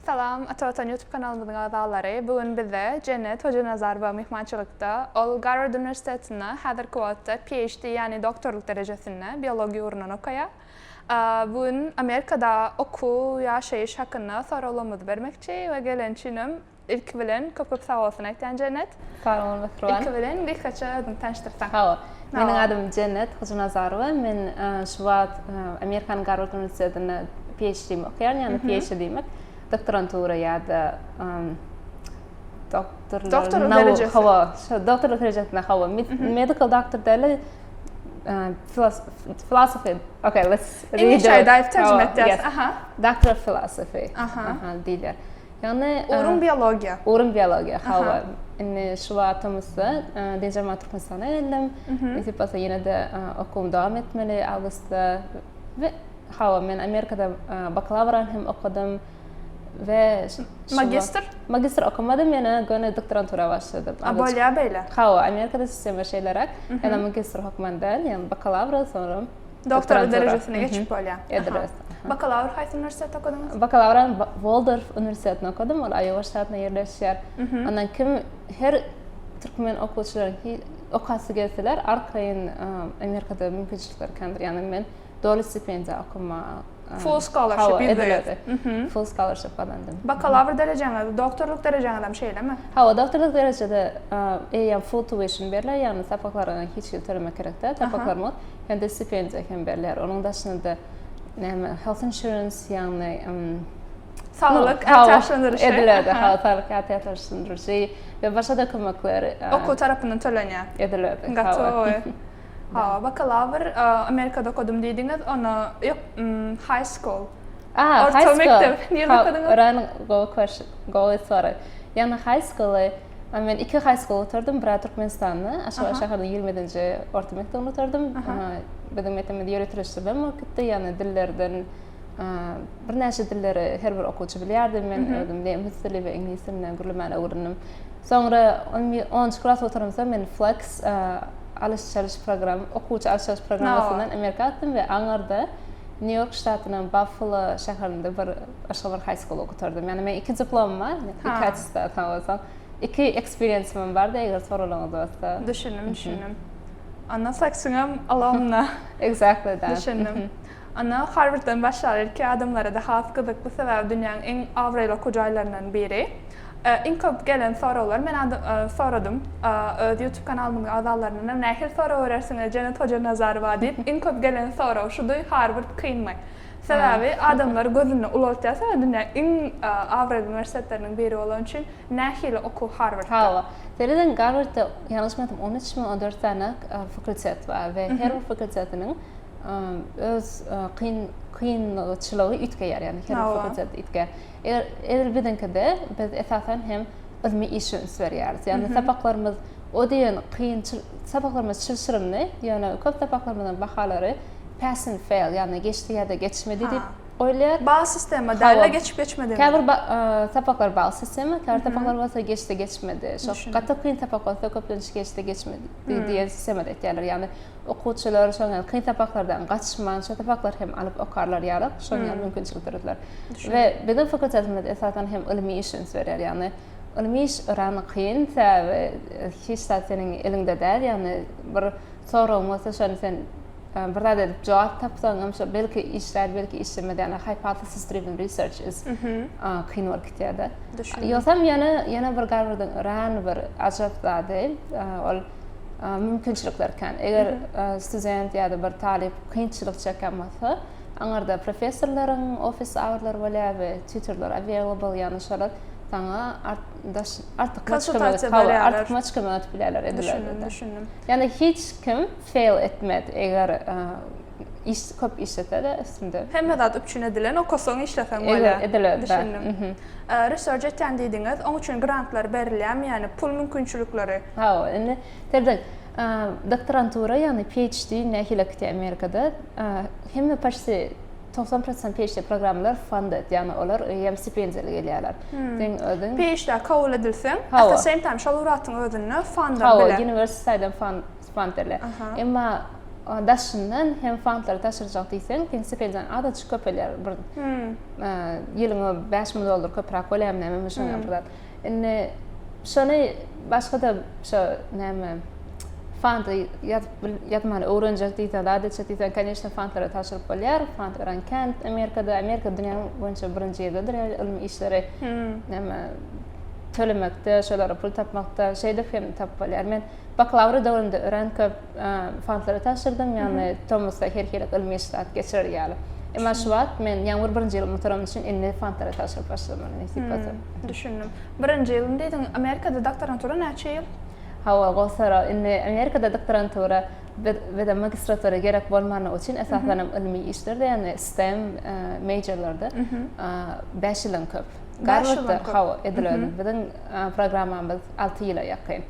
Salam, Ata Watan YouTube kanalymyzyň agzalary. Bu gün bizde Jennet Hojanazarowa myhmançylykda. Ol Garward uniwersitetinde häzirki wagtda PhD, ýagny doktorlyk derejesinde biologiýa ugrundan okaýar. Bu gün Amerikada okuw, ýaşaýyş hakynda soraglarymyzy bermekçi we gelen üçinem Ilki bilen köp köp sag bolsun aýtýan Jennet. Sag bol Mähriban. Ilki bilen gysgaça özüňi tanyşdyrsaň. Hawa. Meniň adym Jennet Hojanazarowa. Men şu wagt Amerikanyň Garward uniwersitetinde PhD-mi okaýan, ýagny PhD diýmek doktorantura ýa-da doktorlyk Doktorlyk derejesi. Hawa, şo doktorlyk derejesinde hawa. Medical doctor däl-de philosophy. Okay, let's redo. Iňlisçe aýdyp terjime etýäs. Aha. Doctor of philosophy. Aha diýilýär. Ýagny Ugruň biologiýa. Ugrum biologiýa, hawa. Indi şu wagt tomusda dynç almaga Türkmenistana geldim. Nesip bolsa ýene-de okuwymy dowam etmeli awgustda. We hawa, men Amerikada bakalawrany hem okadym we Magistr? Magistr okamadym, ýöne göni doktorantura başladym. A bolýar beýle? Hawa, Amerikada sistema şeýleräk. Ýöne magistr hökman däl, ýagny bakalawra soňra Doktorlyk derejesine geçip bolýar. Edilýär. Bakalawr haýsy uniwersitetde okadyňyz? Bakalawrany Waldorf uniwersitetinde okadym. Ol Aýowa ştatynda ýerleşýär. Ondan kim her türkmen okuwçylaryň okasy gelseler, arkaýyn Amerikada mümkinçilikler kändir. Ýagny men doly stipendiýa okamaga Full scholarship ýüzde ýüz. Full scholarship gazandym. Bakalawr derejeňiz, doktorlyk derejeňizem şeýlemi? Hawa, doktorlyk derejede eýýäm full tuition berilýär, ýagny sapaklaryňa hiç hili tölemek gerek däl. Sapaklar mugt. Hem-de stipendiýa hem berilýär. Onuň daşynda-da näme health insurance, ýagny saglyk ätiýaçlandyryşy. Edilýär, hawa, saglyk ätiýaçlandyryşy we başga-da kömekler. Okuw tarapyndan tölenýär. Edilýär. Gaty gowy. Hawa, bakalawr Amerikada okadym diýdiňiz, onda ýok, high school. Orta mekdep nirde okadyňyz? Örän gowy question, gowy sorag. Ýagny high school-y Men iki high school gutardym, biri Türkmenistanda, Aşgabat şäheriniň 27-nji orta mekdebini gutardym. Biziň mekdebimiz ýöriteleşdirilen bolup gitdi, ýagny dillerden birnäçe dilleri her bir okuwçy bilýärdi. Men özüm nemes dili we iňlis dilinden gürlemäni öwrendim. Soňra onunjy klas gutaramsoň men Flex alyş-çalyş program, okuwçy alyş-çalyş programmasyndan Amerika gitdim we aňyrda Nýu-Ýork ştatynyň Buffalo şäherinde bir başga bir high school gutardym. Ýagny men iki diplomym bar, iki attestat bolsa. Iki experience-im bardy, eger soralaryňyz bolsa. Düşündim, düşündim. Onda Flex-iňem alumna. Exactly that. Düşündim. Onda Harvarddan başlar ilki adamlara-da has gyzykly, sebäbi dünýäň iň abraýly okuw jaýlaryndan biri. Iň köp gelen soraglar men soradym. Öz YouTube kanalymyň agzalaryndan nähili sorag berersiňiz Jennet Hojanazarowa diýip, iň köp gelen sorag şudy, Harvard kynmy? Sebäbi adamlar gözünde ulaltýar, sebäbi dünýäň iň abraýly uniwersitetleriniň biri bolany üçin nähili okuw Harwardda? Hawa. Serediň, Garwardda ýalňyşmasam on üçmi, on dört sany fakultet bar we her bir fakultetiniň öz kyn kynçylygy üýtgeýär, ýagny her bir fakultet üýtgeýär. Eger edil biziňkide biz esasan hem ylmy işe üns berýäris. Ýagny sapaklarymyz o diýen kyn sapaklarymyz çylşyrymly, ýöne köp sapaklarymyzyň bahalary pass and fail, ýagny geçdi ýa-da geçmedi diýip goýulýar. Bal sistema däl-de geçip geçmedi. Käbir sapaklar bal sistema, käbir sapaklar bolsa geçdi geçmedi. Şo gaty kyn sapak bolsa köplenç geçdi geçmedi diýen sistemada etýärler. Ýagny okuwçylar şoň ýaly kyn sapaklardan gaçman, şo sapaklary hem alyp okarlar ýaly, şoň ýaly mümkinçilik dörediler. We biziň fakultetimiz esasan hem ylmy işe üns berýär. Ýagny ylmy iş örän kyn, sebäbi hiç zat seniň eliňde däl, ýagny bir soragyň bolsa şony sen bir zat edip jogap tapsaň hem şo belki işlär, belki işlemez, ýagny hypothesis driven research is kyn bolup gitýär-de. Ýogsam ýene ýene bir Garwardyň örän bir ajap zady, ol mümkinçilikler kän. Eger student ýa-da bir talyp kynçylyk çekýän bolsa, aňyrda professorlaryň office hourlary bolýar we tutorlar available, ýagny şolar saňa artykmaç kömek, artykmaç kömek edip bilýärler. Düşündim, düşündim. Ýagny hiç kim fail etmez, eger iş köp işlese-de üstünde. Hemme zat üpjün edilen, okasaň, işleseň bolýar. Ediler. Düşündim. Research etýän diýdiňiz, oň üçin grantlar berilýärmi, ýagny pul mümkinçilikleri? Hawa, indi serediň, doktorantura, ýagny PhD nähili gitýär Amerikada, hemme почти 90 prosent PhD programmalar funded, ýagny olar eýýäm stipendiýaly gelýärler. Seň özüň PhD-a kabul edilseň, at the same time şol bir wagtyň özünde fundam bile. Hawa, university taýdan fund berilýär. Emma. daşyndan hem fondlary tabşyrjak diýseň, seň stipendiýaň azajyk köpelýär. Bir ýylyňa 5000 dollar köpräk bolýarmy näme şoňa bir zat. Indi şony başga-da şo näme fondy ýazyp ýazmany öwrenjek diýseň, zat etjek diýseň, koneçno fondlara tabşyryp bolýar. Fond örän kän Amerikada. Amerika dünýä boýunça birinji ýerde durýar ylmy işleri näme tölemekde, şolara pul tapmakda şeýdip hem tapyp bolýar. Men bakalawr döwründe örän köp fondlara tabşyrdym, ýagny tomusda her hili ylmy iş zat geçirer ýaly. Emma şu wagt men ýaňy bir birinji ýylymy gutaran üçin indi fondlara tabşyryp başlamaly nesip bolsa. Düşündim. Birinji ýylym diýdiň, Amerikada doktorantura näçe ýyl? Hawa, gowy sorag. Indi Amerikada doktorantura bize magistratura gerek bolmanlygy üçin esasanam ylmy işlerde, ýagny STEM meýjorlarda 5 ýyldan köp. Garwardda hawa, edil özi. Biziň programmamyz 6 ýyla ýakyn.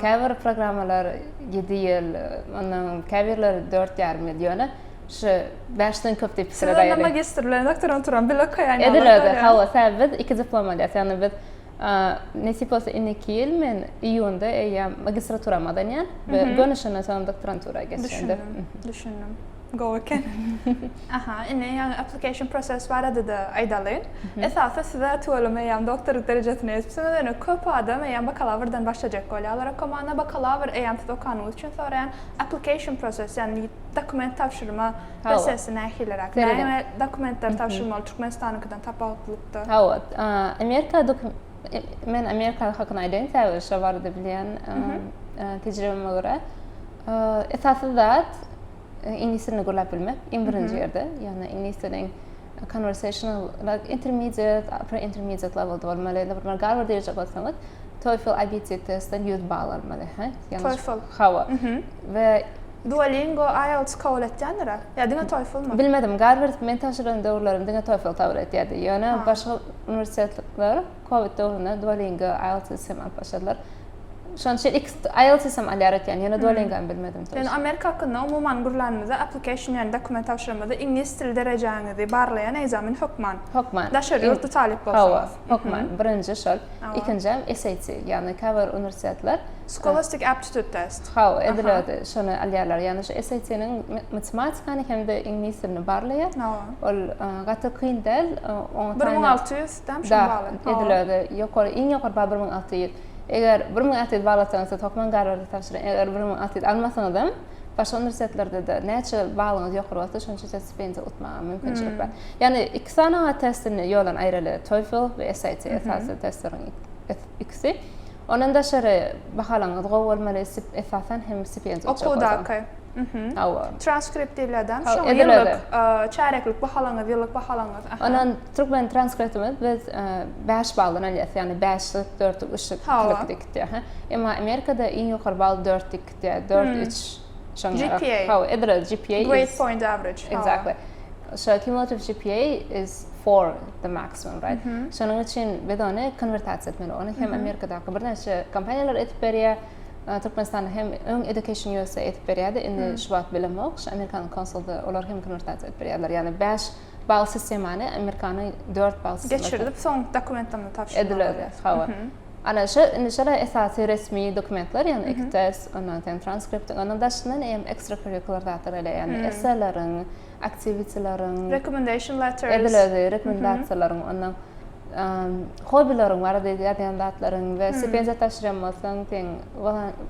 Käbir programmalar 7 ýyl, ondan käbirleri 4,5 ýyl, ýöne şu 5-den köp diýip pikir edäýeli. Siz onda magistr bilen doktoranturany bile okaýan ýaly. Edil özi, hawa, sebäbi biz iki diplom alýas. Ýagny biz nesip bolsa indiki ýyl men iýunda eýýäm magistraturamy gazanýan we göni şondan soň doktorantura geçýän. Düşündim, düşündim. Gowy eken. Aha, indi ýaňy application process barada-da aýdaly. Esasy size tüweleme eýýäm doktorlyk derejesine ýetipsiňiz, ýöne köp adam eýýäm bakalawrdan başlajak bolýarlar okamana. Bakalawr eýýäm siz okanyňyz üçin soraýan. Application process, ýagny dokument tabşyrma prosesi nähiliräk? Näme dokumentleri tabşyrmaly Türkmenistanyňkydan tapawutlylykda? Hawa, Amerika men Amerika hakynda aýdaýyn, sebäbi şo barada bilýän tejribeme görä. Esasy zat iňlis dilini gürläp bilmek iň birinji ýerde. Ýagny iňlis diliniň conversational, like intermediate, upper intermediate levelde bolmaly. Naprimер, Garwarda girjek bolsaňyz, TOEFL IBT testden 100 bal almaly. TOEFL. Hawa. We Duolingo, IELTS kabul etýändir-ä? Ýa diňe TOEFL-my? Bilmedim. Garward men tabşyran döwürlerim diňe TOEFL kabul etýärdi. Ýöne başga uniwersitetler Covid döwründe Duolingo, IELTS hem alyp başladylar. Şonuň üçin ikisi IELTS hem alýar ekeni, ýöne Duolingo-ny bilmedim. Ýöne Amerika hakynda umuman gürlänimizde application ýagny dokument tabşyranymyzda iňlis dili derejäňizi barlaýan ekzamen hökman. Hökman. Daşary ýurtly talyp bolsaňyz. Hawa, hökman. Birinji şol. Ikinjem SAT, ýagny käbir uniwersitetler Scholastic Aptitude Test. Hawa, edil özi şony alýarlar. Ýagny şu SAT-niň matematikany hem-de iňlis dilini barlaýar. Ol gaty kyn däl. 1600 dämi şoň baly? Edil özi. Ýokary, iň ýokary bal 1600. Eger 1600 bal alsaňyz siz hökman Garwarda tabşyryň. Eger 1600 almasaňyzam, başga uniwersitetlerde-de näçe balyňyz ýokary bolsa, şonça siz stipendiýa utmaga mümkinçilik bar. Ýagny iki sany testini ýoldan aýraly, TOEFL we SAT esasy testleriň ikisi. Ondan daşary bahalaryňyz gowy bolmaly, esasan hem stipendiýa utjak bolsaňyz. Okuwdaky. Hawa. Transkript diýilýär-dä, şoň ýyllyk, çäreklik bahalaryňyz, ýyllyk bahalaryňyz. Ondan türkmen transkriptimiz biz 5 baldan alýas, ýagny bäşlik, dörtlük, üçlük, ikilik diýip gitýär. Emma Amerikada iň ýokary bal dört diýip gitýär, dört, üç, şoň ýaly. GPA. Hawa, edil özi GPA. Grade point average. Exactly. Şo cumulative GPA is four the maximum, right? Şonuň üçin biz ony konwertasiýa etmeli. Ony hem Amerikadaky birnäçe kompaniýalar edip berýär. Türkmenistanda hem öň Education USA edip berýärdi, indi şu wagt bilemok. Şu Amerikanyň konsulda olar hem konwertasiýa edip berýärler. Ýagny 5 bal sistemany Amerikanyň 4 bal sistemasyna geçirilip, soň dokumentlerini tabşyrmaly. Edil özi, hawa. Ana şu indi şolar esasy resmi dokumentler, ýagny iki test, ondan soň transkriptiň, ondan daşyndan hem ekstracurricular zatlar gelýär, ýagny esseleriň, activity-leriň, recommendation letters, edil özi, rekomendasiýalaryň, ondan hobbileriň barada ýazýan zatlaryň we stipendiýa tabşyrýan bolsaň, seň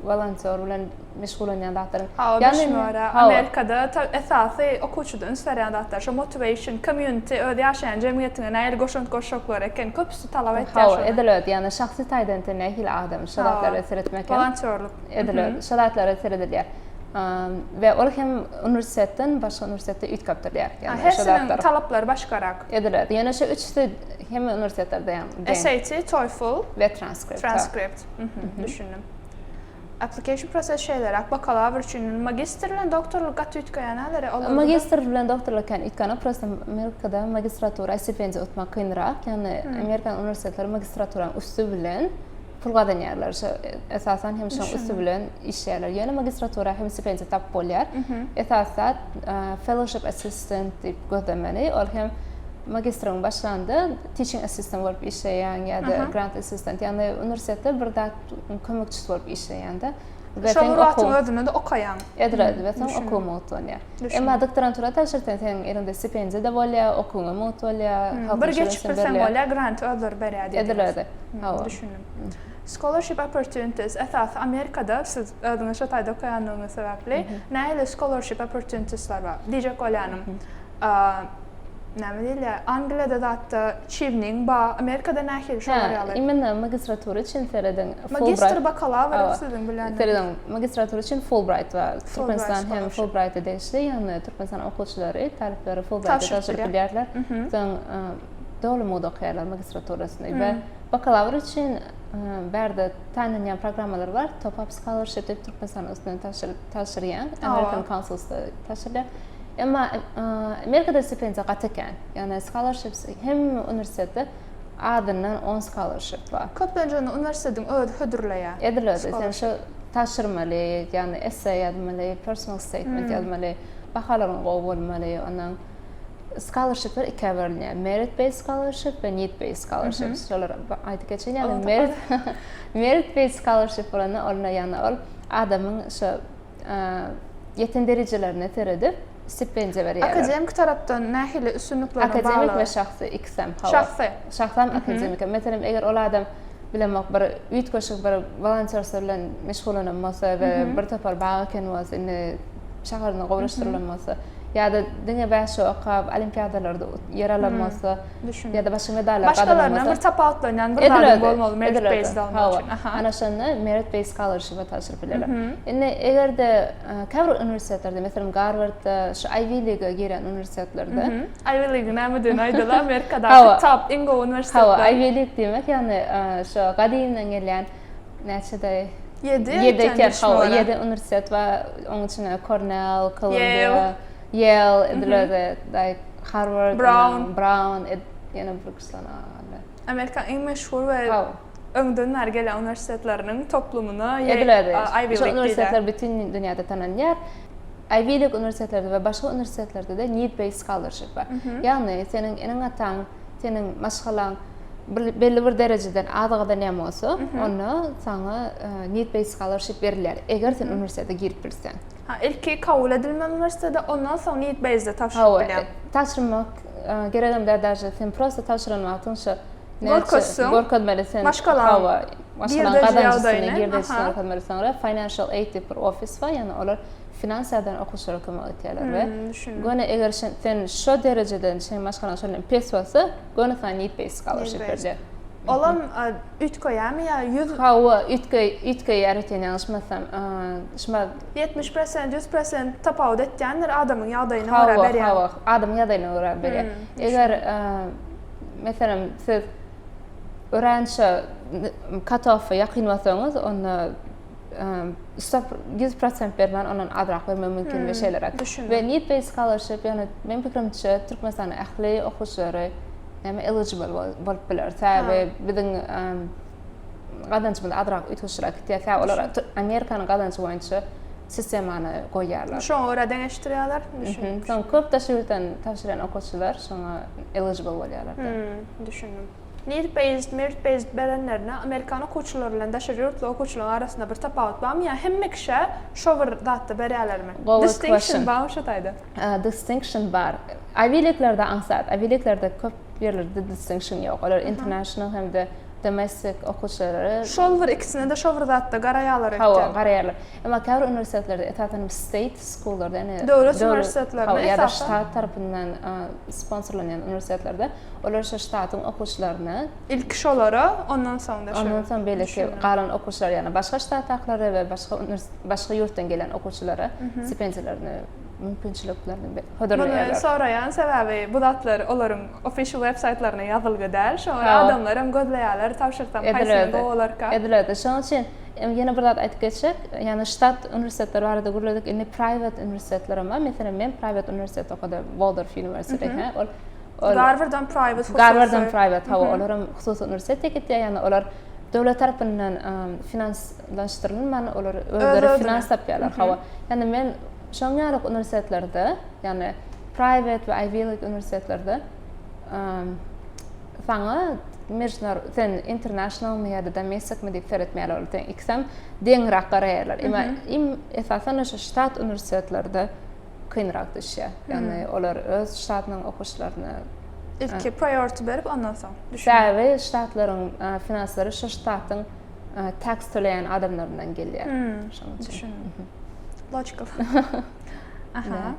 wolontýor bilen meşgullanýan zatlaryň. Hawa, düşünýär. Amerikada esasy okuwçyda üns berýän zatlar şo motivation, community, öz ýaşaýan jemgyýetiňe nähili goşant goşjaklary eken, köpüsi talap etýär şony. Hawa, edil özi, ýagny şahsy taýdan sen nähili adam, şo zatlara seretmek hem. Wolontýorlyk. Edil özi, şo zatlara seredilýär. We ol hem uniwersitetden başga uniwersitetde üýtgäp durýar. Ýagny hersiniň talaplary başgarak. Edil özi. Ýöne şu üçüsi hemme uniwersitetlerde ýagny. SAT, TOEFL we transkript. Transkript. Düşündim. Application process şeýleräk, bakalawr üçin magistr bilen doktorlyk gaty üýtgeýän hälere olarda. Magistr bilen doktorlyk kän üýtgänok, prosta Amerikada magistratura stipendiýa utmak kynrak. Ýagny Amerikan uniwersitetleri magistraturanyň üsti bilen pul gazanýarlar. Şo esasan hem şoň üsti bilen işleýärler. Ýöne magistratura hem stipendiýa tapyp bolýar. Esasy zat fellowship assistant diýip gözlemeli. Ol hem magistriň başlanda teaching assistant bolup işleýän ýa-da grant assistant, ýagny uniwersitetde bir zat kömekçisi bolup işleýän-de. We Şol bir wagtyň özünde-de okaýaň. Edil özi we soň okuw mugt bolýar. Emma doktorantura tabşyrsaň seniň eliňde stipendiýa-da bolýar, okuwyň hem mugt bolýar. Bir geçip bilseň bolýar, granty özleri berýär diýdiňiz. Edil özi. Hawa. Düşündim. Scholarship opportunities esasy Amerikada siz özüňiz şo taýda okaýanlygyňyz sebäpli nähili scholarship opportunitiesler bar? Diýjek bolýanym. Näme diýilýär? Angliýada zatda Chevening bar. Amerikada nähili şolar ýaly? Hä, imенно magistratura üçin serediň. Magistr, bakalawr siziň bilýäniňiz. Serediň, magistratura üçin Fulbright bar. Türkmenistan hem Fulbrighta degişli, ýagny Türkmenistan okuwçylary, talyplary Fulbrighta tabşyryp bilýärler. Soň doly mugt okaýarlar magistraturasyny we bakalawr üçin bärde tananýan programmalar bar. Top Up Scholarship diýip Türkmenistanyň üstünden tabşyrýan, American Councilsda tabşyrylýar. Emma Amerikada stipendiýa gaty kän. Ýagny scholarships hemme uniwersitetde azyndan on scholarship bar. Köplenç ony uniwersitetiň özi hödürleýär. Edil özi. Sen şu tabşyrmaly, ýagny essay ýazmaly, personal statement ýazmaly, bahalaryň gowy bolmaly. Ondan scholarshipler ikä bölünýär. Merit based scholarship we need based scholarship. Şolary aýdyp geçeýin. Ýagny merit merit based scholarship bolanda ol ýagny ol adamyň şu ýeten derejelerine seredip stipendiýa berýärler. Akademik tarapdan nähili üstünliklerine bagly? Akademik we şahsy ikisem. Şahsy. Şahsam akademik. Meselem, eger ol adam bilemok bir üýtgeşik bir wolontýorstwo bilen meşgullanan bolsa we bir topar bag eken bolsa, indi şäherinde gowulaşdyrylan bolsa, ýa-da diňe bäşe okap olimpiadalarda ýer alan bolsa, ýa-da başga medallar gazanan bolsa. Başgalaryndan bir tapawutlanýan bir zadyň bolmaly merit based almak üçin. Hawa. Ana şonda merit based scholarship-e tabşyryp bilerler. Indi eger-de käbir uniwersitetlerde, meselem Garwardda, şu Ivy League-e girýän uniwersitetlerde. Ivy League nämedigini aýdaly, Amerikadaky top iň gowy uniwersitetler. Hawa, Ivy League diýmek, ýagny şu gadymdan gelýän näçe-de Ýedi eken, hawa, ýedi uniwersitet bar, onuň içinde Kornel, Kolumbiýa, Ýel, edil özi, like Harward, Brown, Brown, ýene bir kişi bar. Amerikanyň iň meşhur we öňden bäri gelýän uniwersitetleriniň toplumyna Edil özi. Ivy League uniwersitetler bütin dünýäde tanalýar. Ivy League uniwersitetlerde we başga uniwersitetlerde-de need based scholarship bar. Ýagny seniň eneň-ataň seniň maşgalaň bir belli bir derejeden az gazanýan bolsa, onda saňa need based scholarship berilýär, eger sen uniwersitete girip bilseň. Ha, ilki kabul edilmeli uniwersitete, ondan soň need based-e tabşyryp bilýäň. Tabşyrmak geregem däl daže, sen prosta tabşyran wagtyň şo Görkezseň. Görkezmeli sen. Maşgalaň. Hawa, maşgalaň gazanjysyny, girdejisini görkezmeli. Soňra financial aid diýip bir ofis bar, ýagny olar finans taýdan okuwçylara kömek etýärler we göni eger sen şo derejeden seň maşgalaň şondan pes bolsa, göni saňa need based scholarship berilýär. Olam üýtgeýärmi ýa ýüz? Hawa, üýtgeýär öýtýän ýalňyşmasam. Şuma 70 prosent, 100 prosent tapawut etýändir adamyň ýagdaýyna görä berýär. Hawa, hawa, adamyň ýagdaýyna görä berýär. Eger meselem siz örän şo cut-off-a ýakyn bolsaňyz, onda 100% bermän ondan azrak bermek mümkin we şeýleräk. We need based scholarship ýagny meň pikirimçe Türkmenistanyň ähli okuwçylary näme eligible bolup biler. Sebäbi biziň gazanjymyz azrak üýtgeşiräk gitýär. Sebäbi olar Amerikanyň gazanjy boýunça sistemany goýýarlar. Şoňa görä deňeşdirýärler. Düşündim. Soň köp daşary ýurtdan tabşyrýan okuwçylar şoňa eligible bolýarlar. Düşündim. Need based, merit based berenlerine amerikan okuwçylary bilen daşary ýurtly okuwçylaryň arasynda bir tapawut barmy ýa hemme kişä şo bir zatda berýärlermi? Gowy Distinction question. barmy şo taýda? Distinction bar. Ivy League-lerde aňsat. Ivy League-lerde köp ýerlerde distinction ýok. Olar international hem-de domestic okuwçylary. Şol bir ikisine-de şo bir zatda garaýarlar Hawa, öýtýän. garaýarlar. Emma käbir uniwersitetlerde, esasan hem state school-larda, ýagny Döwlet uniwersitetlerinde hawa, ýa-da esasan. ştat tarapyndan sponsorlanýan uniwersitetlerde Olar şo ştatyň okuwçylaryna. Ilki şolara, ondan soň-da şo. Ondan soň beýleki galan okuwçylar, ýagny başga ştatdakylara we başga başga ýurtdan gelen okuwçylara stipendiýalaryny, mümkinçiliklerini hödürleýärler. Muny soraýan sebäbi bu zatlar olaryň official websaýtlarynda ýazylgy däl. Şoňa görä adamlar hem gözleýärler, tabşyrsam haýsyny gowy bolarka. Edil özi. Şonuň üçin ýene bir zat aýdyp geçjek. Ýagny ştat uniwersitetleri barada gürledik. Indi private uniwersitetler hem bar. Meselem, men private uniwersitetde okadym, Waldorf University. Ol Garwardam private hususy. Garwardam private, hawa, olar hem hususy uniwersitet gitýär, ýagny olar döwlet tarapyndan finanslaşdyrylman, olar özleri finans tapýarlar, hawa. Ýagny men şoň ýaly uniwersitetlerde, ýagny private we Ivy League uniwersitetlerde saňa. Mejnar sen internationalmy ýa-da domesticmi diýip seretmeýärler olar seň ikisem deňräk garaýarlar. Emma iň esasan şu ştat uniwersitetlerde kynrak düşýär. Ýagny olar öz ştatynyň okuwçylaryna ilki priority berip ondan soň düşünýär. Sebäbi ştatlaryň finanslary şu ştatyň tax töleýän adamlaryndan gelýär. Şonuň üçin. Düşündim. Logical. Aha.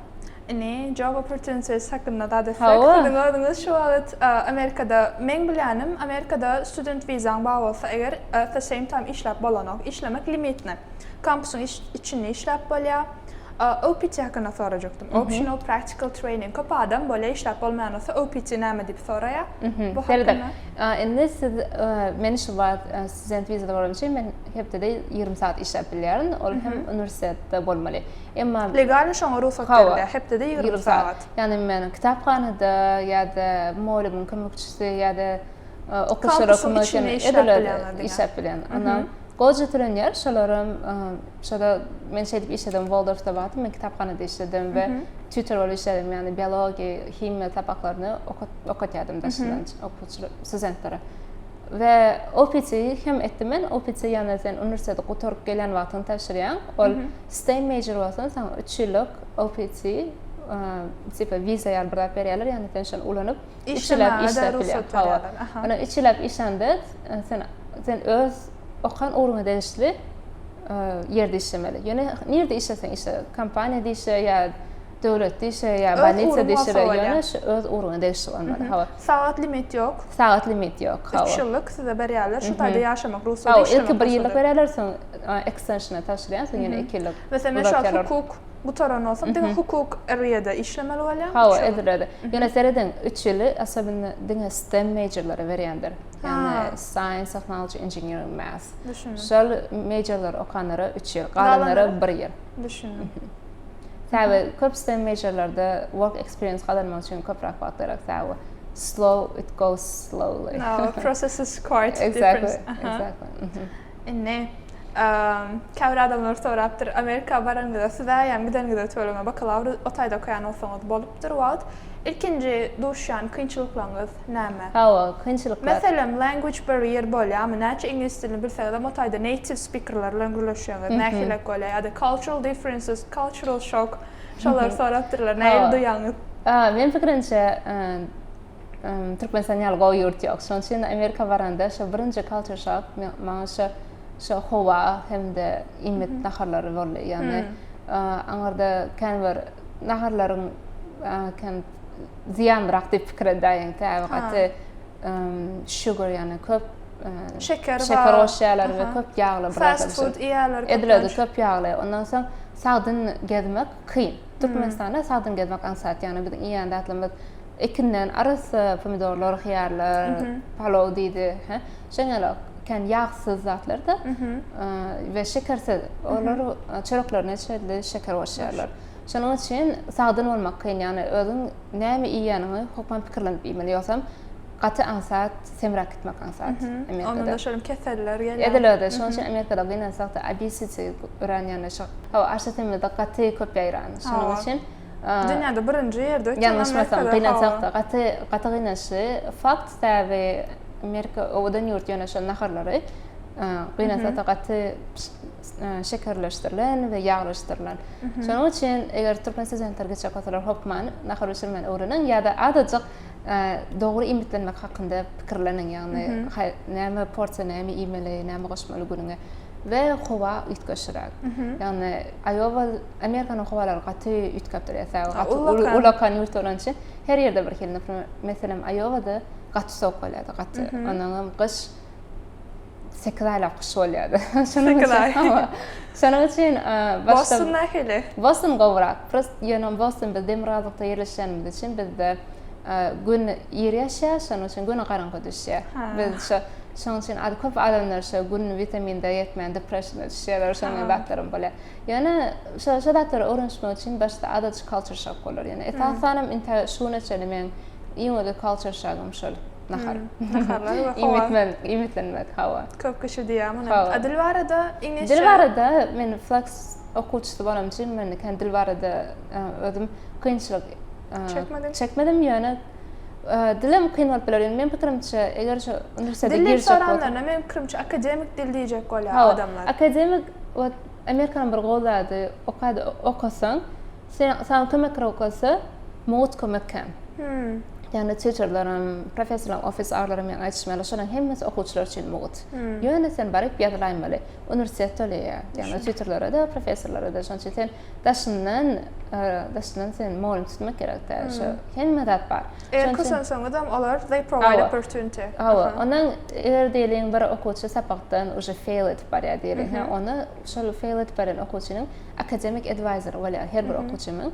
Indi job opportunities hakynda zat etsek, siziň özüňiz şu wagt Amerikada, meň bilýänim, Amerikada student wizaň bar bolsa eger, at the same time işläp bolanok. Işlemek limitli. Kampusyň içinde işläp bolýar. OPT hakynda sorajakdym. Optional Practical Training. Köp adam bolýar işläp bolmaýan bolsa OPT näme diýip soraýar. Bu hakynda. Indi siz men şu wagt student wizada bolan üçin men hepdede 20 saat işläp bilýärin. Ol hem uniwersitetde bolmaly. Emma Legalny şoňa rugsat berilýär, hepdede 20 sagat. Ýagny men kitaphanada ýa-da mugallymyň kömekçisi ýa-da okuwçylara kömek edip işläp bilýän. Ondan goja tölenýär, şolaram şoda men şeýdip işledim, Waldorfda wagtym men kitaphanada işledim we tutor bolup işledim, ýagny biologiýa, himiýa sapaklaryny okatýardym daşyndan okuwçylar, studentlere. We OPT hem etdim men. OPT ýagny sen uniwersiteti gutaryp gelýän wagtyň tabşyrýaň. Ol STEM major bolsaň saňa 3 ýyllyk OPT tipa wiza ýaly bir zat berýärler. Ýagny sen şony ulanyp 3 ýyllap işläp bilýäň. Hawa. Ony 3 ýyllap işlände sen sen öz okan ugruňa degişli ýerde işlemeli. Ýöne nirde işleseň işle, kompaniýada işle ýa döwletde işle ýa bolnisada işle, ýöne şu öz ugruňa degişli bolmaly. Hawa. Sagat limit ýok. Sagat limit ýok. Hawa. 3 ýyllyk size berýärler. Şu taýda ýaşamak rugsady, işlemek rugsady. Ilki 1 ýyllyk berýärler, soň ekstenşine tabşyrýaň, soň ýene 2 ýyllyk. Meselem, men şu wagt hukuk gutaran bolsam, diňe hukuk area-da işlemeli bolýan. Hawa, ediledi. Ýöne serediň, 3 ýyly aslynda diňe STEM majorlara berýändir. Ýagny science, technology, engineering, math. Düşündim. Şol majorlary okanlara 3 ýyl, galanlara 1 ýyl. Düşündim. Sebäbi köp STEM majorlarda work experience gazanmak üçin köpräk wagt gerek. Sebäbi slow, it goes slowly. No, process is quite exactly, different. Exactly. Mm-hmm. Indi käbir adamlar sorapdyr, Amerika baranyňyzda siz äýem gideniňizde tüweleme bakalawr o taýda okaýan bolsaňyz bolupdyr wagt. Ilkinji duşýan kynçylyklaryňyz näme? Hawa, kynçylyklar. Meselem, language barrier bolýarmy? Näçe iňlis dilini bilseňizem o taýda native speakerler bilen gürleşýäňiz, nähilek bolýar? Ýa-da cultural differences, cultural shock, şolary sorapdyrlar, nähili duýýaňyz? Meniň pikirimçe, Türkmenistan ýaly gowy ýurt ýok. Şonuň üçin Amerika baranda şo birinji culture shock maňa şo şo howa hem-de iýmit naharlary boldy. Ýagny aňyrda kän bir naharlaryň kän zyýanlyrak diýip pikir edäýiň. Sebäbi gaty sugar ýagny köp şeker şeker goşýarlar we köp ýagly bir Fast food iýýärler köplenç. Edil özi köp ýagly. Ondan soň sagdyn gezmek kyn. Türkmenistanda sagdyn gezmek aňsat. Ýagny biziň iýýän zatlarymyz ekinden arassa pomidorlar, hyýarlar, palow diýdi. Şoň ýaly kän ýagsyz zatlar-da we şekersiz. Olar çöreklerine çenli şeker goşýarlar. Şonuň üçin sagdyn bolmak kyn, ýagny özüň näme iýýäniňi hökman pikirlenip iýmeli, ýogsam gaty aňsat semräp gitmek aňsat Amerikada. Onda-da şol keseller gelýär. Edil özi. Şonuň üçin Amerikada gynansak-da obesity örän ýagny şo hawa aşa semizlik gaty köp ýaýran. Şonuň üçin Dünýäde birinji ýerde öten Ýalňyşmasam, gynansak-da gaty gaty gynançly fakt, sebäbi Amerika owadan ýurt ýöne şol naharlary gynansak-da gaty şekerleşdirilen we ýaglaşdyrylan. Şonuň üçin eger türkmen studentleri geçjek bolsalar hökman nahar bişirmäni öwreniň ýa-da azajyk dogry iýmitlenmek hakynda pikirleniň, ýagny näme porsiýa näme iýmeli, näme goşmaly günüňe we howa üýtgeşiräk. Ýagny Aýowa Amerikanyň howalary gaty üýtgäp durýar, sebäbi gaty ullakan ýurt bolany üçin her ýerde bir hili. Meselem, Aýowada gaty sowuk bolýardy, gaty. Ondan gyş 8 aýlap gyş bolýardy. Şonuň üçin. Hawa. Şonuň üçin başda Boston nähili? Boston gowurak. Prost ýöne Boston biz demirgazykda ýerleşýänimiz üçin bizde gün ir ýaşýar, şonuň üçin gün garaňky düşýär. Biz şo şonuň üçin az köp adamlar şo gün witamin D ýetmän depressiýa düşýärler, şonuň zatlaram bolýar. Ýöne şo şo zatlara öwrenişmek üçin başda azajyk culture shock bolar. Ýöne esasanam intä şu güne çenli meň iň uly culture shockym şol. Nahar. Naharlar we howa. Iýmitmen, iýmitlenmek, hawa. Köp kişi diýýär muny. A dil barada iňlisçe? Dil barada men flex okuwçysy bolanym üçin men kän dil barada özüm kynçylyk çekmedim. Çekmedim ýöne. Dilem kyn bolup biler. Ýöne meň pikirimçe, eger şu uniwersitete Dil diýip girjek bolsa. soranlarynda meň pikirimçe akademik dil diýjek bolýar Hawa, adamlar. akademik wot Amerikanyň bir gowy zady, okady okasaň, sen saňa kömek gerek bolsa, mugt kömek kän. Hmm. Ýagny tutorlaram, professorlaryň office hourlaram ýaňy aýdyşym ýaly, şolaryň hemmesi okuwçylar üçin mugt. Hmm. Ýöne sen baryp ýazylaýmaly. Uniwersitet töleýär. Ýagny tutorlara-da, professorlara-da. Şonuň üçin sen daşyndan daşyndan sen mugallym tutmak gerek däl. Şo hemme zat bar. Eger kösenseňizem olar they provide opportunity. Hawa, ondan eger diýeliň bir okuwçy sapakdan uje fail edip barýar diýeliň, hä, onda şol fail edip barýan okuwçynyň akademik advisory bolýar. Her bir okuwçynyň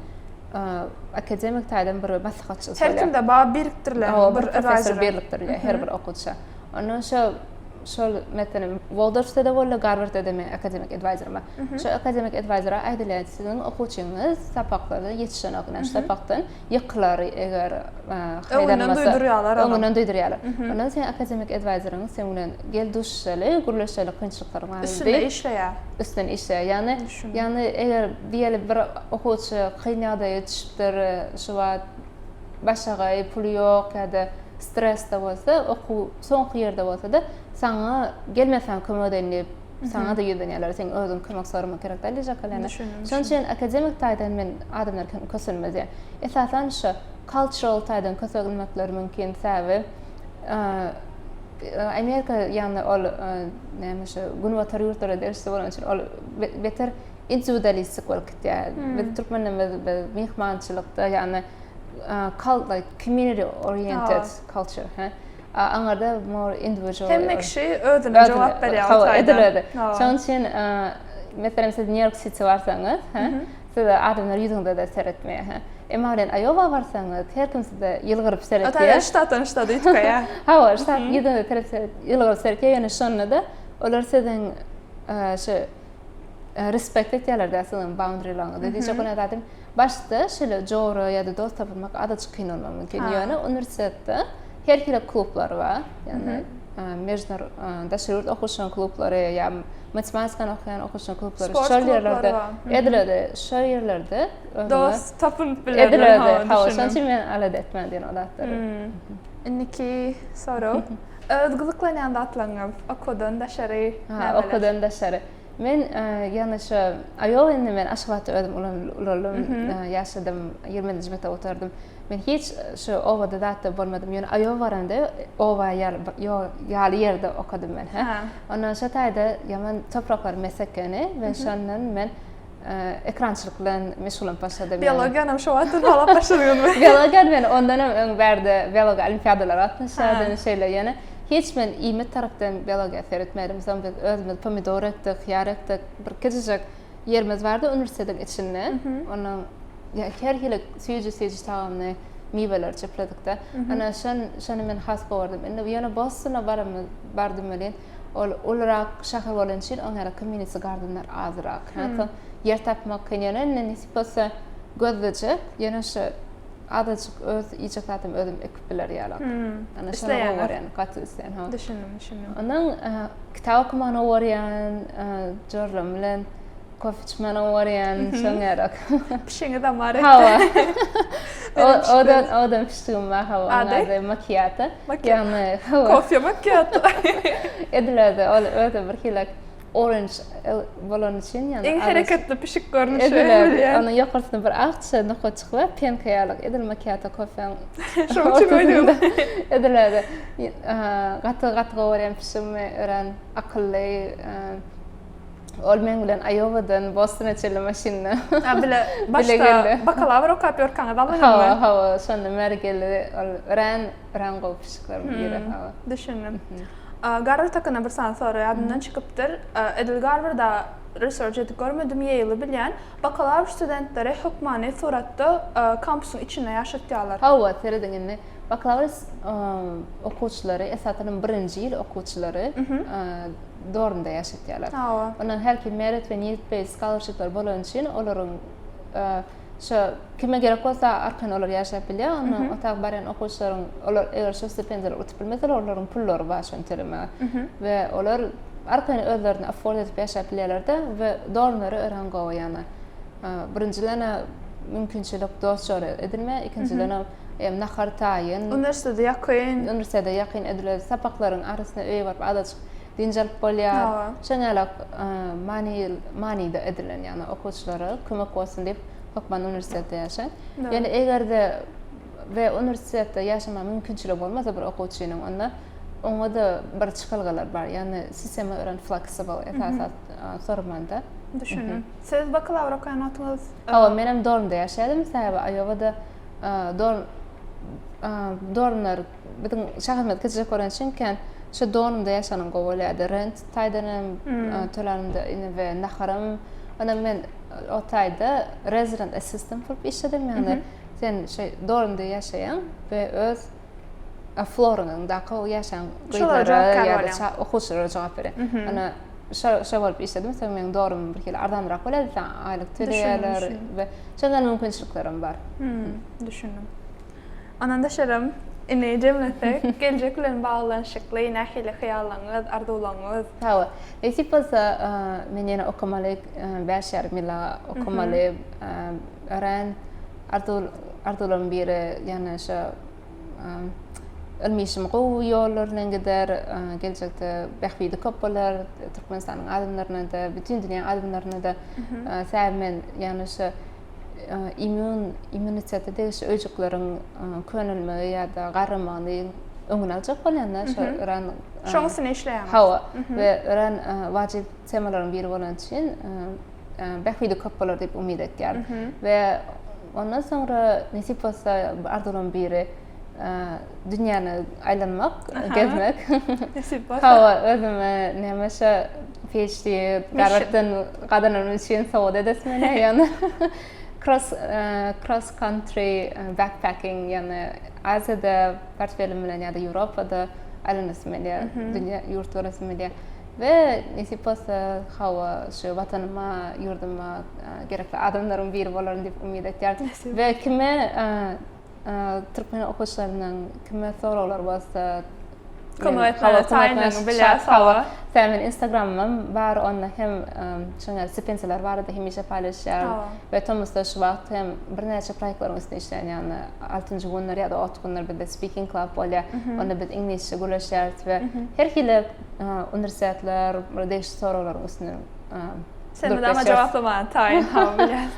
akademik taýdan bir maslahatçysy bolýar. Her kimde bar birikdirilen bir professor birikdirilýär her bir okuwça. Ondan şo Şol meselem Waldorfda-da boldy, Garwardda-da meň akademik advisorim bar. Şo akademik advisora aýdylýar, siziň okuwçyňyz sapaklarda ýetişenok, ine şu sapakdan ýykylar eger Öňünden duýdurýarlar ony. Öňünden duýdurýarlar. Ondan seň akademik advisoryň seň bilen gel duşuşaly, gürleşeli kynçylyklaryň barmy diýip. Üstünde işleýär. Üstünde işleýär. Ýagny, ýagny eger diýeli bir okuwçy kyn ýagdaýa düşüpdir, şu wagt başagaý, puly ýok ýa-da stresde bolsa, okuw soňky ýerde bolsa-da, saňa gel men saňa kömek edeýin diýip, saňa-da ýüzlenýärler. Seň özüň kömek soramak gerek däl diýjek bolýarlar. Şonuň üçin akademik taýdan men adamlar kösenmez diýýän. Esasan şu cultural taýdan kösenmekleri mümkin, sebäbi Amerika ýagny ol näme şu günbatar ýurtlara degişli bolany üçin ol beter individualistik bolup gitýär. Biz türkmenlerimiz biz myhmançylykda ýagny cult like community oriented culture hä. Aňarda more individual. Hemme kişi özüne jogap berýär o taýda. Edil özi. Şonuň üçin meselem siz New York City barsaňyz, hä, size adamlar ýüzüňize-de seretmeýär, hä. Emma bilen Iowa barsaňyz, her kim size ýylgyryp seretýär. O taýda ştatdan ştata üýtgeýär. Hawa, ştat ýüzüňize seretse ýylgyryp seretýär, ýöne şonda-da olar siziň şu respekt etýärler-dä siziň boundary-laryňyzy. Diýjek bolýan zadym, Başda şeýle jora ýa-da dost tapynmak azajyk kyn bolmagy mümkin. Ýöne uniwersitetde her hili klublar bar. Ýagny mejnur daşary ýurt okuwçylaryň klublary ýa matematikany okaýan okuwçylaryň klublary şol ýerlerde edil özi şol ýerlerde dost tapynyp bilerler. Edil özi. Hawa, şonuň üçin men alada etmän diýen o zatlary. Indiki sorag. Öz gyzyklanýan zatlaryňyz okuwdan daşary nämeler? Okuwdan daşary. Men ýagny şu Aýowa indi men Aşgabatda özüm ulaldym, ýaşadym, ýigriminji mekdep gutardym. Men hiç şu obada zatda bolmadym. Ýöne Aýowa baranda oba ýaly ýaly ýerde okadym men, hä. Ondan şo taýda ýaman topraklar mes ekeni we şondan men ekrançylyk bilen meşgullanyp başladym. Biologiýanam şo wagtdan halap başladyňyzmy? Biologiýany men ondanam öň bärde biologiýa olimpiadalara gatnaşýardym şeýle ýöne Hiç men iýmit tarapdan biologiýa seretmedim. Soň biz özümiz pomidor ekdik, hyýar ekdik. Bir kiçijik ýerimiz bardy uniwersitetiň içinde. Ondan her hili süýji-süýji tagamly miweleri çöpledikde. Ana şon şony men has gowy gördüm. Indi ýöne Bostona baramyz bardym welin, ol ulurak şäher bolany üçin oň ýaly community gardenler azrak. Soň ýer tapmak kyn. Ýöne indi nesip bolsa gözlejek. Ýöne şu Azajyk öz iýjek zadymy özüm ekip biler ýalak. Ana şony gowy görýän, gaty isleýän. Ha. Düşündim, düşündim. Ondan kitap okumany gowy görýän, jorlam bilen kofe içmäni gowy görýän, şoň ýalak. Pişiňizem bar ekdi. Hawa. Odan, odan pişigim bar, hawa. Onuň ady Makiato. Ýagny, hawa. Kofe makiato. Edil özi, ol özi bir hili orange bolany üçin ýagny iň hereketli pişik görnüşi bilýän. Onuň ýokarsynda bir akja nokatjyk bar, penka ýaly, edil makiato kofeň. Şoň üçin oýnaýan. Edil özi. Gaty gaty gowy görýän pişigimi, örän akylly. Ol meň bilen Aýowadan Bostona çenli maşynda. Ha bile başda bakalawr okap ýörkäňiz aldyňyzmy? Hawa, hawa, şonda bäri geldi. Ol örän örän gowy pişikleriň biri. Hawa. Düşündim. Garward hakynda bir sany sorag ýadymdan çykypdyr. Edil Garwarda research edip görmedim, Ýeýli bilýän. Bakalawr studentleri hökmany suratda kampusyň içinde ýaşatýarlar. Hawa, serediň indi. Bakalawr okuwçylary, esasanam birinji ýyl okuwçylary dormda ýaşatýarlar. Hawa. Ondan her kim merit we need based scholarshipler bolany üçin olaryň Şo kime gerek bolsa arkaýyn olar ýaşap bilýär. Onda otag barýan okuwçylaryň olar eger şo stipendiýalary utup bilmeseler olaryň pullary bar şony tölemäge. We olar arkaýyn özlerini afford edip ýaşap bilýärler-de we dormlary örän gowy ýagny. Birinjiden mümkinçilik dost-jora edinme, ikinjiden. Nahar taýyn. Uniwersitete ýakyn. Uniwersitete ýakyn edilen sapaklaryň arasynda öýe baryp azajyk dynç alyp bolýar. Şoň ýaly many manyda edilen, ýagny okuwçylara kömek bolsun diýip hökman uniwersitetde ýaşaň. Ýöne eger-de we uniwersitetde ýaşamaga mümkinçiligi bolmasa bir okuwçynyň onda oňa-da bir çykalgalar bar. Ýagny sistema örän flexible esasy sormanda. Düşündim. Siz bakalawr okaýan wagtyňyz? Hawa, menem dormda ýaşaýardym. Sebäbi Aýowada dorm dormlar biziň şäherimiz kiçijek bolany üçin kän şu dormda ýaşanyň gowy bolýardy. Rent taýdan hem tölänim-de indi we naharam. Ondan men o taýda resident assistant bolup işledim. Ýagny sen şu dormda ýaşaýaň we öz floryňdaky ýaşaýan gyzlara ýa-da okuwçylara jogap berýän. Ana şo şo bolup işledim. Soň meniň dormum bir hili arzanrak bolýardy. Saňa aýlyk töleýärler we şondan mümkinçiliklerim bar. Düşündim. Ondan daşarym indi jemlesek, geljek bilen baglanyşykly nähili hyýallaryňyz, arzuwlaryňyz? Hawa. Nesip bolsa, men ýene okamaly, 5,5 ýyla okamaly. Örän arzuw arzuwlarymyň biri, ýagny şo ylmy işim gowy ýollar bilen gider, geljekde bähbidi köp bolar Türkmenistanyň adamlaryna-da, bütin dünýäň adamlaryna-da. Sebäbi men ýagny şo immun immunitete degişli öýjükleriň könelmegi ýa-da garramagyny öňüni aljak bolýan-da, şo örän Şoň üstünde işleýäňiz. Hawa, we örän wajyp temalaryň biri bolany üçin bähbidi köp bolar diýip umyt etýärin. We ondan soňra nesip bolsa arzuwlaryň biri dünýäni aýlanmak, gezmek. Nesip bolsa. Hawa, özüme näme şo PhD Garwarddan gazananym üçin sowgat edesim gelýär, ýagny cross cross country backpacking, ýagny Aziýada portfelim bilen ýa-da Ýewropada aýlanasym gelýär, dünýä ýurt göresim gelýär. We nesip bolsa, hawa, şu Watanyma, ýurduma gerekli adamlaryň biri bolaryn diýip umyt etýärin. We kime türkmen okuwçylaryndan kime soraglar bolsa, kömek etmäge taýyndygyňy bilýäris, hawa. Sebäbi meniň Instagramymam bar, onda hem şoň ýaly stipendiýalar barada hemişe paýlaşýaryn. We tomusda şu wagt hem birnäçe proýektleriň üstünde işleýän, ýagny altynjy günler ýa-da ot günler bizde speaking club bolýar. Onda biz iňlisçe gürleşýäris we her hili uniwersitetler degişli soraglaryň üstünden Sen mydama jogaplamaga taýyn, hawa bilýän.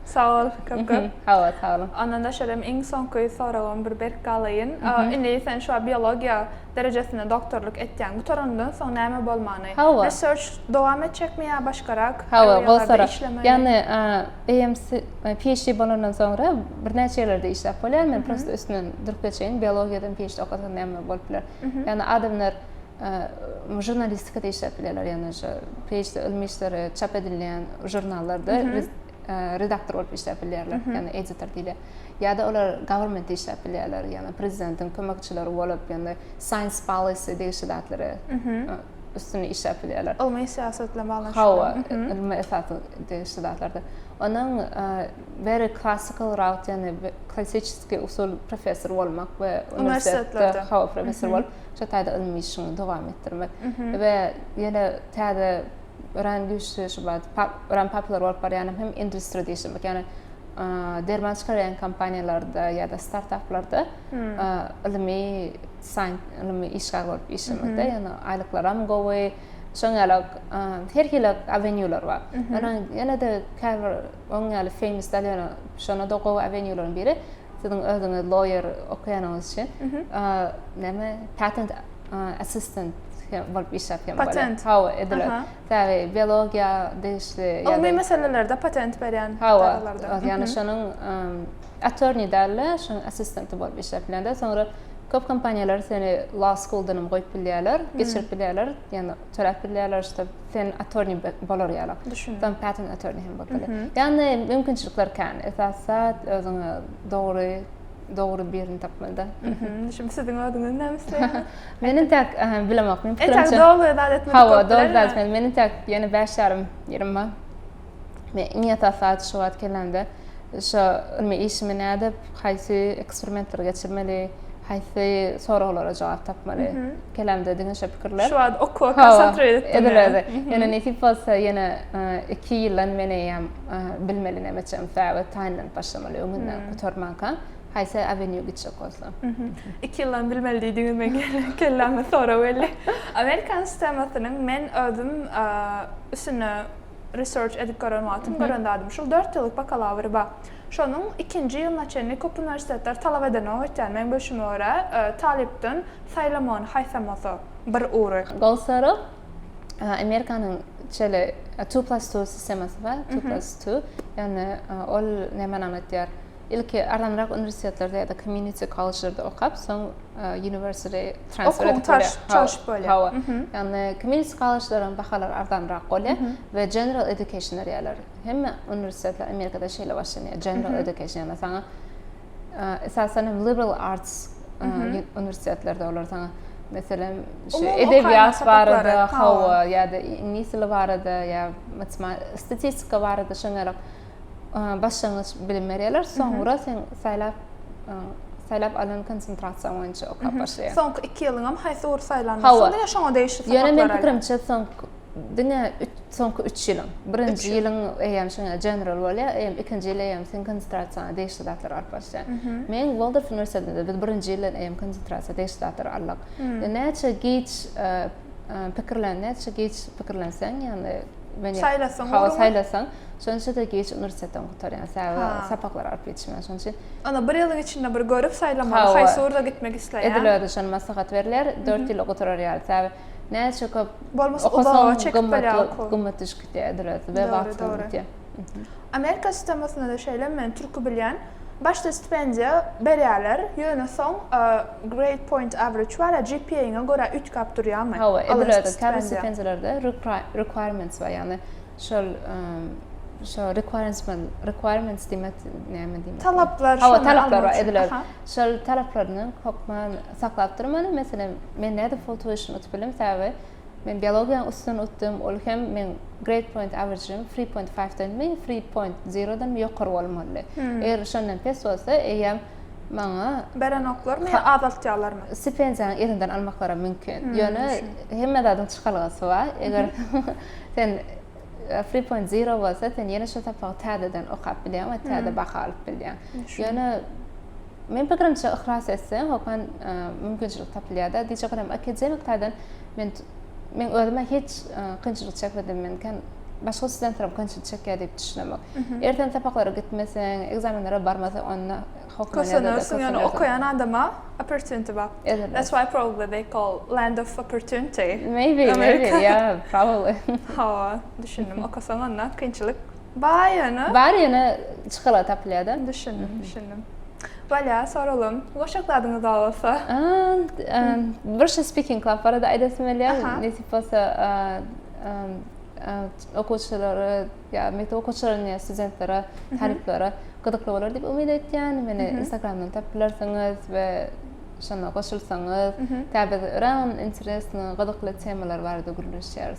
Sag bol, köp köp. Hawa, sag boluň. Ondan daşary iň soňky soragym bir berk galaýyn. Indi sen şu wagt biologiýa derejesinde doktorlyk etýäň. Gutarandan soň näme bolmany? Hawa. Research dowam etjekmi ýa başgarak Hawa, gowy sorag. Ýagny AMC PhD bolandan soňra birnäçe ýerlerde işläp bolýar. Men prosta üstünden durup geçeýin. Biologiýadan PhD okasaň näme bolup biler? Ýagny adamlar žurnalistikada işläp bilýärler. Ýagny şu PhD ylmy işleri çap edilýän žurnallarda redaktor bolup işläp bilýärler. Ýagny editor diýilýär. Ýa-da olar governmentde işläp bilýärler. Ýagny prezidentiň kömekçileri bolup, ýagny science policy degişli zatlary üstünde işläp bilýärler. Ylmy syýasat bilen baglanyşykly. Hawa, ylmy esasy degişli zatlarda. Onuň very classical route, ýagny klassiçeskiý usul professor bolmak we uniwersitetde hawa professor bolup, şo taýda ylmy işiňi dowam etdirmek. We ýene täze örän güýçli şu wagt örän popular bolup barýan hem industriýada işlemek. Ýagny derman çykarýan kompaniýalarda ýa-da startaplarda ylmy ylmy işgär bolup işlemekde, ýagny aýlyklaram gowy, şoň ýaly her hili awenýular bar. Ýöne ýene-de käbir oň ýaly famous däl, ýöne şonda-da gowy awenýularyň biri siziň özüňiz lawyer okaýanyňyz üçin näme patent assistant bolup işläp hem bolýar. Patent. Hawa, ediler. Sebäbi biologiýa degişli ylmy meselelerde patent berýän edaralarda. Hawa, ýagny şonuň attorney däl-de, şonuň assistenti bolup işläp bilýän-de. Soňra köp kompaniýalar seni law school-dan hem goýup bilýärler, geçirip bilýärler, ýagny töläp bilýärler, şo sen attorney bolar ýaly. Düşündim. Soň patent attorney hem bolup bilýär. Ýagny mümkinçilikler kän. Esasy zat özüňe dogry dogry birini tapmalyda. Düşündim. Siziň özüňiz näme isleýäňiz? Men entäk bilemok. Men pikirimçe. Entäk doly zat etmedik. Hawa, doly zat etmedim. Men entäk ýene 5,5 ýylym bar. Men iň esasy zat şu wagt kellämde şo ylmy işimi nädip, haýsy eksperimentleri geçirmeli, haýsy soraglara jogap tapmaly. Kellämde diňe şo pikirler. Şu wagt okuwa konsentre edip Edil özi. Ýöne nesip bolsa ýene 2 ýyldan men eýýäm bilmeli näme etjegimi, sebäbi taýynlanyp başlamaly öňünden gutarmanka. Haýsy avenue gitjek bolsa. Iki ýyldan bilmeli diýdiňiz men kelläme sorag geldi. Amerikan sistemasynyň men özüm üstünde research edip gören wagtym gören zadym şul 4 ýyllyk bakalawr bar. Şonuň ikinji ýylyna çenli köp uniwersitetler talap edenok öýtýän meň bilşime görä talypdan saýlamagyny haýsam bolsa bir ugry. Gowy sorag. Amerikanyň şeýle two plus two sistemasy bar. Two plus two. Ýagny ol nämäni aňlatýar? Ilki arzanrak uniwersitetlerde ýa-da community collegelerde okap, soň university transfer edip bolýar. Okuwyň çalşyp bolýar. Hawa. Ýagny community collegeleriň bahalary arzanrak bolýar we general education berýärler. Hemme uniwersitetler Amerikada şeýle başlanýar. General education, ýagny saňa esasan hem liberal arts uniwersitetlerde olar saňa meselem şu edebiýat barada, hawa, ýa-da iňlis dili barada ýa statistika barada şoňa başlangyç bilim berýärler. Soňra sen saýlap saýlap alan konsentrasiýaň boýunça okap başlaýaň. Soňky 2 ýylyňam haýsy ugur saýlan bolsaň, diňe şoňa degişli sapaklar. Ýöne meň pikirimçe soňky diňe soňky 3 ýylyň. Birinji ýylyň eýýäm şoňa general bolýar, eýýäm ikinji ýyl eýýäm sen konsentrasiýaňa degişli zatlar alyp başlaýaň. Men Waldorf uniwersitetinde biz birinji ýyldan eýýäm konsentrasiýa degişli zatlar aldyk. Näçe giç pikirlen, näçe giç pikirlenseň, ýagny men saýlasaň, hawa saýlasaň, şonça-da giç uniwersitetden gutarýaň. Sebäbi sapaklar alyp ýetişmeýär. Şonuň üçin Onda bir ýylyň içinde bir görüp saýlamaly, haýsy ugurda gitmek isleýäň. Edil özi şony maslahat berilýär. 4 ýyla gutarar ýaly. Sebäbi näçe köp bolmasa uzaga çekip bolýar okuw. Gymmat düşüp gidýär edil özi we wagt gidýär. Amerika sistemasynda-da şeýle, men türki bilýän. Başda stipendiýa berýärler, ýöne soň grade point average bar-a, GPA-ňa görä üýtgäp durýarmy? Hawa, edil özi. Käbir stipendiýalarda requirements bar, ýagny şol şo requirements requirements diýmek näme diýmek? Talaplar, Hawa, talaplar bar, edil özi. Şol talaplaryny hökman saklap durmaly. Meselem, men nädip full tuition utup bildim? Sebäbi Men biologiýanyň üstünden utdum, ol hem meň grade point average-im three point five-denmi, three point zero-danmy ýokary bolmalydy. Eger şondan pes bolsa, eýýäm maňa Berenoklarmy ýa azaltýarlarmy? Stipendiýany eliňden almaklaram mümkin. Ýöne hemme zadyň çykalgasy bar. Eger sen three point zero bolsa, sen ýene şo sapagy täzeden okap bilýäň we täze baha alyp bilýäň. Ýöne Men pikirimçe yhlas etseň hökman mümkinçilik tapylýar-da. Diýjek bolýan akademik taýdan men men özüme hiç kynçylyk çekmedim. Men kän başga studentler hem kynçylyk çekýär diýip düşünemok. Eger sen sapaklara gitmeseň, ekzamenlere barmasaň onda hökman Kösenersiň ýöne okaýan adama opportunity bar. That's why probably they call land of opportunity. Maybe, maybe, yeah, probably. Hawa, düşündim. Okasaň onda kynçylyk Bar ýöne. Bar ýöne çykalga tapylýar-da. Düşündim, düşündim. Bolýar, soralym. Goşjak zadyňyz bar bolsa. Bir şu speaking club barada aýdasym gelýär. Nesip bolsa okuwçylara ýa mekdep okuwçylaryna ýa studentlere, talyplara gyzykly bolar diýip umyt etýän. Meni Instagramdan tapyp bilersiňiz we şonda goşulsaňyz, tä biz örän interesny, gyzykly temalar barada gürleşýäris.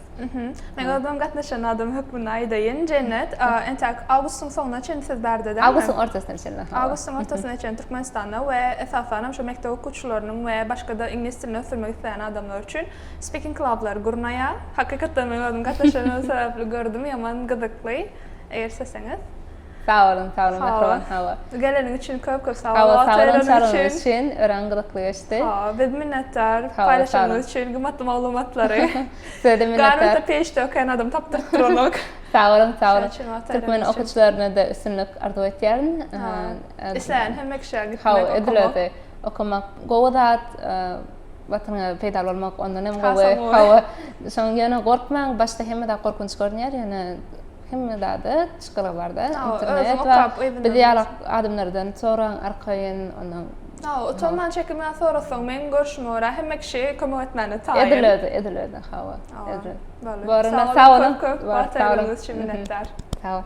Men özüm gatnaşan adam hökmünde aýdaýyn, Jennet, entäk awgustyň soňuna çenli siz bärde dälmi? Awgustyň ortasyna çenli. Awgustyň ortasyna çenli Türkmenistanda we esasanam şu mekdep okuwçylarynyň we başga-da iňlis dilini ösdürmek isleýän adamlar üçin speaking clublary gurnaýar. Hakykatdan men özüm gatnaşanym sebäpli gördüm, ýaman gyzykly. Eger isleseňiz. Sag boluň, sag boluň Mähriban, hawa. Geleniň üçin köp köp sag bol, wagt aýyranyň üçin. Hawa, sag boluň üçin, örän gyzykly geçdi. Hawa, biz minnetdar paýlaşanyňyz üçin gymmatly maglumatlary. Size-de minnetdar. Garwardda PhD okaýan adam tapdyryp duranok. Sag boluň, sag boluň. Türkmen okuwçylaryna-da üstünlik arzuw etýärin. Isleýän hemme kişä gitmek, okamak. Hawa, edil özi. Okamak gowy zat, Watanyňa peýdaly bolmak ondan hem gowy. Hawa, şonuň ýöne gorkmaň, başda hemme zat gorkunç görünýär, ýöne Hemme zada çykalga barda. Internet bar. Biz ýaly adamlardan soraň arkaýyn ondan. Hawa, utanman çekinmän sorasaň, meň görşüme görä hemme kişi kömek etmäne taýyn. Edil özi, edil özi, hawa. Edil. Sag boluň, köp köp wagt aýyranyňyz üçin minnetdar. Sag bol.